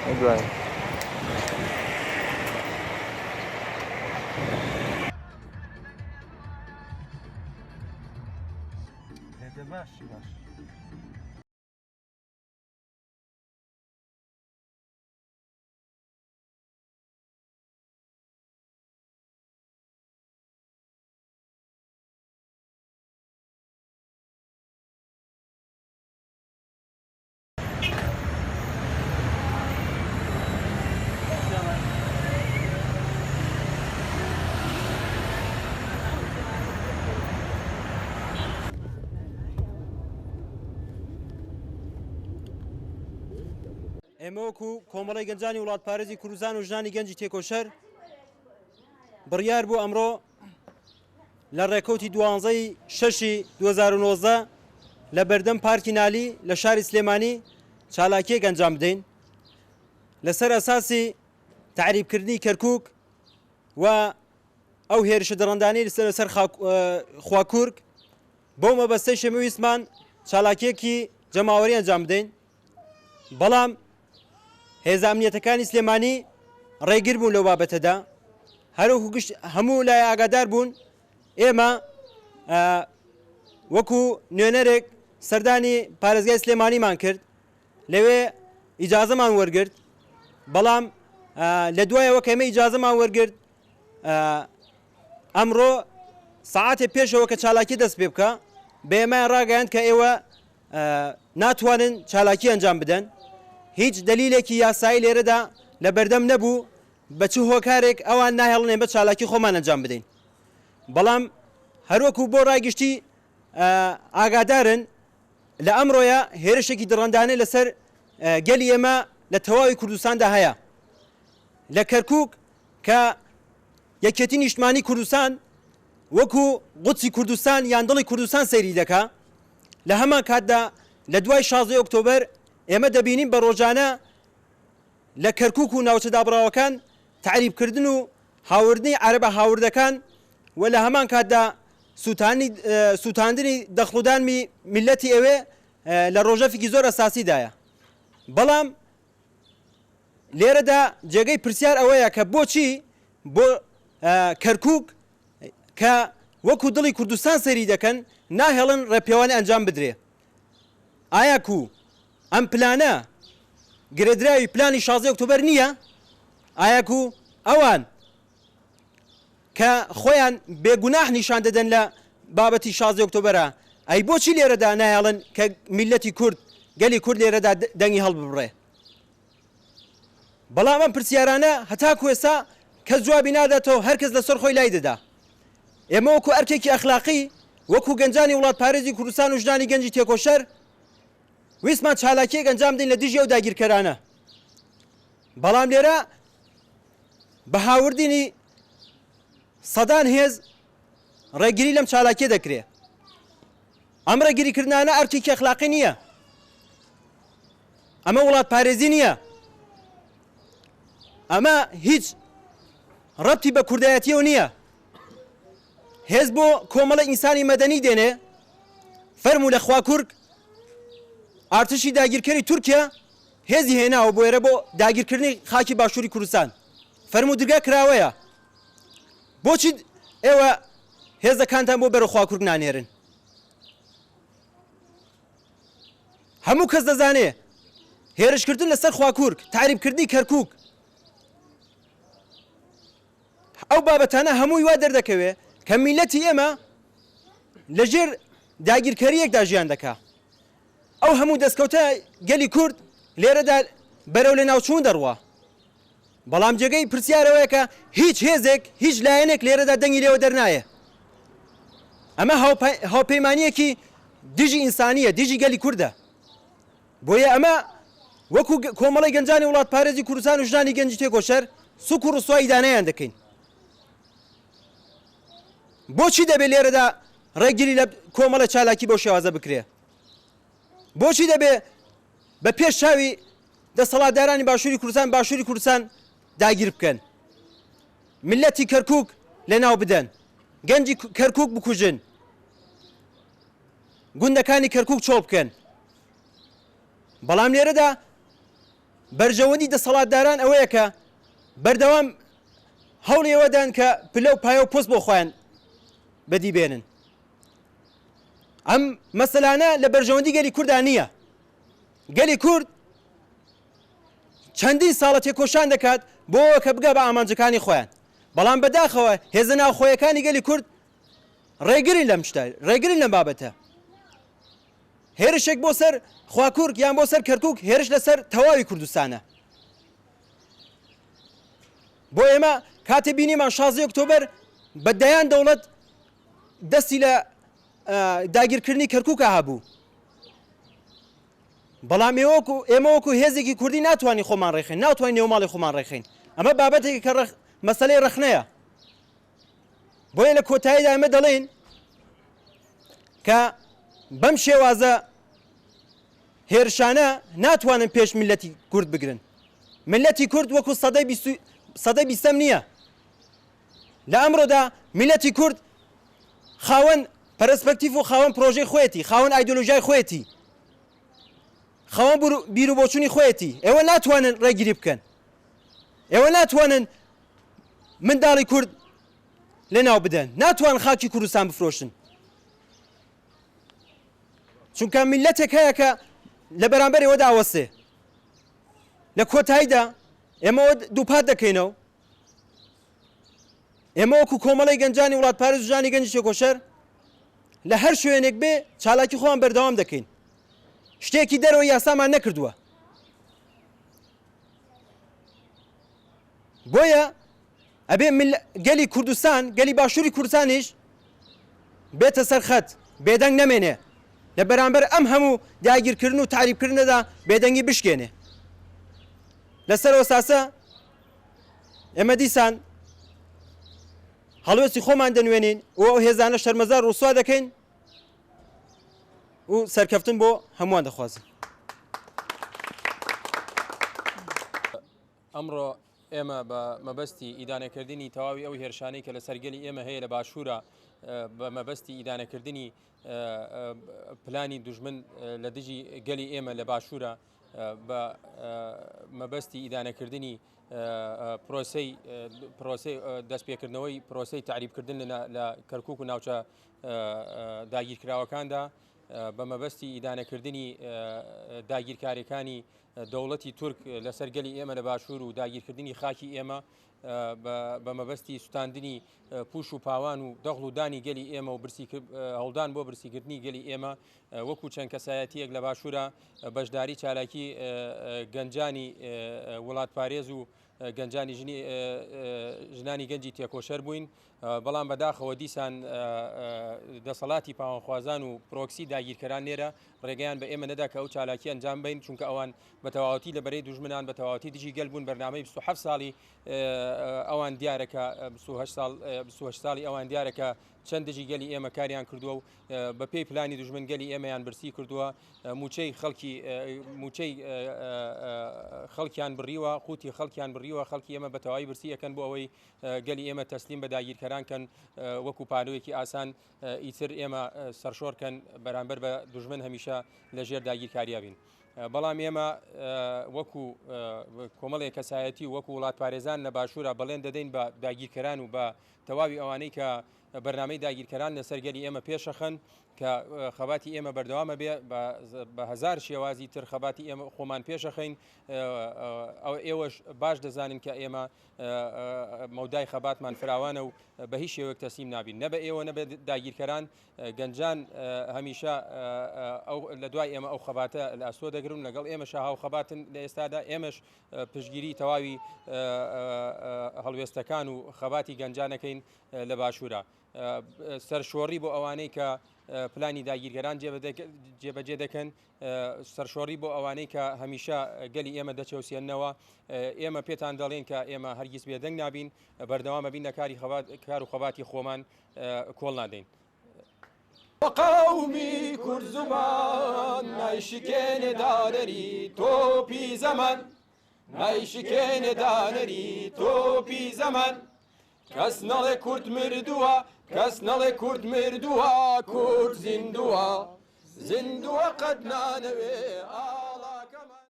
دوای. باش باش. ئێمە وەکو کۆمەڵی گەنجانی وڵاتپارێزی کوردستان و ژنانی گەنجی تێکۆشەر بڕیار بوو ئەمڕۆ لە ڕێکەوتی دوانزەی شەشی 2019 لە بەردەم پارکی نالی لە شاری سلێمانی چالاکیەک ئەنجام بدەین لەسەر ئەساسی تەعریبکردنی کەرکوک و ئەو هێرشە دڕندانەی لەسەر لەسەر خواکورک بەو مەبەستەی ئێمە ویستمان چالاکیەکی جەماوەری ئەنجام بدەین بەڵام هێزە ئەمنیەتەکانی سلێمانی ڕێگر بوون لەو بابەتەدا هەروەکو گشت هەموو لای ئاگادار بوون ئێمە وەکو نوێنەرێک سەردانی پارێزگای سلێمانیمان کرد لەوێ ئیجازەمان وەرگرت بەڵام لە دوایەوە کە ئێمە ئیجازەمان وەرگرت ئەمڕۆ سەعاتێ پێشەوە کە چالاکی دەست پێ بکە بە ئێمەیان ڕاگەیاند کە ئێوە ناتوانن چالاکی ئەنجام بدەن هیچ دەلیلێکی یاسایی لێرەدا لە بەردەم نەبوو بە چ هۆکارێک ئەوان ناهێڵن ئێمە چالاکی خۆمان ئەنجام بدەین بەڵام هەروەکو بۆ ڕای گشتی ئاگادارن لە ئەمڕۆیە هێرشێکی دڕندانەی لەسەر گەلی ئێمە لە تەواوی کوردستاندا هەیە لە کەرکک کە یەکێتی نیشتمانی کوردستان وەکو قودسی کوردستان یان دڵی کوردستان سەیری دەکا، لە هەمان کاتدا لە دوای 16 ئۆکتۆبەر ئێمە دەبینین بە ڕۆژانە لە کەرکوک و ناوچە دابڕاوەکان تەعریبکردن و هاوردنی عەرەبە هاوردەکان و لە هەمان کاتدا سوتانی سوتاندنی دەخڵودانمی میللەتی ئەوێ لە ڕۆژەفێکی زۆر ئەساسیدایە بەڵام لێرەدا جێگەی پرسیار ئەوەیە کە بۆچی بۆ کەرکوک کە وەکو دڵی کوردستان سەیری دەکەن ناهێڵن ڕێپێوانی ئەنجام بدرێ؟ ئایا کو ئەم پلانە گرێدراوی پلانی 16 ئۆکتۆبەر نییە؟ ئایا کو ئەوان کە خۆیان بێگوناح نیشان دەدەن لە بابەتی 16 ئۆکتۆبەرە ئەی بۆچی لێرەدا نایەڵن کە میلەتی کورد گەلی کورد لێرەدا دەنگی هەڵببڕێ؟ بەڵام ئەم پرسیارانە هەتاکو ئێستا کەس جوابی ناداتەوە هەرکەس لەسەر خۆی لای دەدا. ئێمە وەکو ئەرکێکی ئەخلاقی وەکو گەنجانی وڵاتپارێزی کوردستان و ژنانی گەنجی تێکۆشەر ویستمان چالاکیەک ئەنجام بدەین لە دژی ئەو داگیرکەرانە بەڵام لێرە بە هاوردنی سەدان هێز ڕێگری لەم چالاکیە دەکرێ. ئەم ڕێگریکردنانە ئەرکێکی ئەخلاقی نییە. ئەمە وڵاتپارێزی نییە. ئەمە هیچ ڕەبتی بە کوردایەتیەوە نییە. هێز بۆ کۆمەڵە ئینسانی مەدەنی دێنێ فەرموو لە خواکورک ئارتشی داگیرکەری تورکیا هێزی هێناوە بۆ ئێرە بۆ داگیرکردنی خاکی باشووری کوردستان فەرموو درگا کراوەیە بۆچی ئێوە هێزەکانتان بۆ بەرەو خواکورک نانێرن هەموو کەس دەزانێ هێرشکردن لەسەر خواکورک، تەعریبکردنی کەرکوک، ئەو بابەتانە هەمووی وا دەردەکەوێ کە میللەتی ئێمە لەژێر داگیرکەرییەکدا ژیان دەکا. ئەو هەموو دەستکەوتە گەلی کورد لێرەدا بەرەو لەناوچوون دەڕوا. بەڵام جێگەی پرسیار ئەوەیە کە هیچ هێزێک، هیچ لایەنێک لێرەدا دەنگی لێوە دەرنایە. ئەمە هاوپەیمانییەکی دژی ئینسانییە، دژی گەلی کوردە. بۆیە ئەمە وەکو کۆمەڵەی گەنجانی وڵاتپارێزی کوردستان و ژنانی گەنجی تێکۆشەر سوک و ڕسوای ئیدانەیان دەکەین. بۆچی دەبێت لێرەدا ڕێگری لە کۆمەڵە چالاکی بەو شێوازە بکرێ؟ بۆچی دەبێ بە پێش چاوی دەسەڵاتدارانی باشووری کوردستان باشووری کوردستان داگیر بکەن میللەتی کەرکوک لەناو بدەن گەنجی کەرکوک بکوژن گوندەکانی کەرکوک چۆڵ بکەن بەڵام لێرەدا بەرژەوەندی دەسەڵاتداران ئەوەیە کە بەردەوام هەوڵی ئەوە دان کە پلە و پایە و پۆست بۆ خۆیان بەدی بێنن. ئەم مەسەلانە لە بەرژەوەندی گەلی کوردا نییە. گەلی کورد چەندین ساڵە تێکۆشان دەکات بۆ ئەوە کە بگا بە ئامانجەکانی خۆیان، بەڵام بەداخەوە هێزە ناوخۆیەکانی گەلی کورد ڕێگرین لەم شتە، ڕێگرین لەم بابەتە. هێرشێک بۆ سەر خواکورک یان بۆ سەر کەرکوک هێرش لەسەر تەواوی کوردستانە. بۆ ئێمە کاتێ بینیمان 16 ئۆکتۆبەر بە دەیان دەوڵەت دەستی لە داگیرکردنی کەرکوکا هەبوو، بەڵام ئێوەکو ئێمە وەکو هێزێکی کوردی ناتوانین خۆمان ڕێخین، ناتوانین نێوماڵی خۆمان ڕێخین. ئەمە بابەتێکی کە مەسلەی ڕەخنەیە. بۆیە لە کۆتاییدا ئێمە دەڵێین کە بەم شێوازە هێرشانە ناتوانن پێش میللەتی کورد بگرن. میللەتی کورد وەکو سەدەی بیستەم نییە. لە ئەمڕۆدا میللەتی کورد خاوەن پەرسپەکتیف و خاوەن پرۆژەی خۆیەتی، خاوەن ئایدۆلۆژیای خۆیەتی، خاوەن بیر و بۆچوونی خۆیەتی. ئێوە ناتوانن ڕێگری بکەن. ئێوە ناتوانن منداڵی کورد لەناو بدەن، ناتوان خاکی کوردستان بفرۆشن، چونکە میللەتێک هەیە کە لە بەرامبەر ئێوەدا ئەوەستێ. لە کۆتاییدا ئێمە دووپات دەکەینەوە، ئێمە وەکو کۆمەڵی گەنجانی وڵاتپارێز و ژنانی گەنجی تێکۆشەر لە هەر شوێنێک بێ چالاکی خۆمان بەردەوام دەکەین. شتێکی دەرەوەی یاسامان نەکردووە. بۆیە ئەبێ گەلی کوردستان، گەلی باشووری کوردستانیش بێتە سەر خەت، بێدەنگ نەمێنێ، لە بەرامبەر ئەم هەموو داگیرکردن و تاریبکردنەدا بێدەنگی بشکێنێ. لەسەر ئەوساسە ئێمە دیسان هەڵوێستی خۆمان دەنوێنین و ئەو هێزانە شەرمەزار ڕوسوا دەکەین و سەرکەفتن بۆ هەمووان دەخوازین. ئەمڕۆ ئێمە بە مەبەستی ئیدانەکردنی تەواوی ئەو هێرشانەی کە لەسەر گەلی ئێمە هەیە لە باشوورە، بە مەبەستی ئیدانەکردنی پلانی دوژمن لە دژی گەلی ئێمە لە باشوورە، بە مەبەستی ئیدانەکردنی پرۆسەی پرۆسەی دەستپێکردنەوەی پرۆسەی تەعریبکردن لە کەرکوک و ناوچە داگیرکراوەکاندا، بە مەبەستی ئیدانەکردنی داگیرکاریەکانی دەوڵەتی تورک لەسەر گەلی ئێمە لە باشوور و داگیرکردنی خاکی ئێمە، بە مەبەستی سوتاندنی پوش و پاوان و دەغڵ و دانی گەلی ئێمە و هەوڵدان بۆ برسیکردنی گەلی ئێمە، وەکو چەند کەسایەتیەک لە باشوورە بەشداری چالاکی گەنجانی وڵاتپارێز و گەنجانی ژنانی گەنجی تێکۆشەر بووین، بەڵام بەداخەوە دیسان دەسەڵاتی پاوانخوازان و پرۆکسی داگیرکەران لێرە ڕێگەیان بە ئێمە نەدا کە ئەو چالاکی ئەنجام بین، چونکە ئەوان بە تەواوەتی لە بەرەی دوژمنان، بە تەواوەتی دژی گەل بوون. بەرنامەی 27 ساڵی ئەوان دیارە کە 28 ساڵ 28 ساڵی ئەوان دیارە کە چەند دژی گەلی ئێمە کاریان کردووە و بە پێی پلانی دوژمن گەلی ئێمەیان برسی کردووە، موچەی خەڵکی موچەی خەڵکیان بڕیوە، قوتی خەڵکیان بڕیوە، خەڵکی ئێمە بە تەواوی برسی ئەکەن بۆ ئەوەی گەلی ئێمە تەسلیم بە داگیرکەران کەن وەکو پانوویەکی ئاسان ئیتر ئێمە سەرشۆڕ کەن بەرامبەر بە دوژمن هەمیشە لە ژێر داگیرکاریا بین. بەڵام ئێمە وەکو کۆمەڵێک کەسایەتی و وەکو وڵاتپارێزان لە باشوورە بەڵێن دەدەین بە داگیرکەران و بە تەواوی ئەوانەی کە بەرنامەی داگیرکەران لەسەر گەلی ئێمە پێشەخەن کە خەباتی ئێمە بەردەوامە بێ بە هەزار شێوازی تر خەباتی ئێمە خۆمان پێشەخەین. ئەو ئێوەش باش دەزانن کە ئێمە مەودای خەباتمان فراوانە و بە هیچ شێوەیەک تەسلیم نابین، نە بە ئێوە نە بە داگیرکەران. گەنجان هەمیشە ئەو لە دوای ئێمە ئەو خەباتە لە ئەستۆ دەگرن، لەگەڵ ئێمە شاهاو خەباتن لە ئێستادا. ئێمەش پشتگیری تەواوی هەڵوێستەکان و خەباتی گەنجانەکەین لە باشوورە. سەرشۆڕی بۆ ئەوانەی کە پلانی داگیرکەران جێبەجێ دەکەن، سەرشۆڕی بۆ ئەوانەی کە هەمیشە گەلی ئێمە دەچەوسێننەوە. ئێمە پێتان دەڵێن کە ئێمە هەرگیز بێدەنگ نابین، بەردەوامە بین لە کاری خەبات، کار و خەباتی خۆمان کۆڵ نادەین. قەومی کورد زوبان نایشکێنێ دانەری تۆپی زەمەن، نایشکێنێ دانەری تۆپی زەمەن. کەس نەڵێ کورد مردووە، کەس نەڵێ کورد مردووە، کورد زیندووە، زیندووە قەت نانەوێ ئا.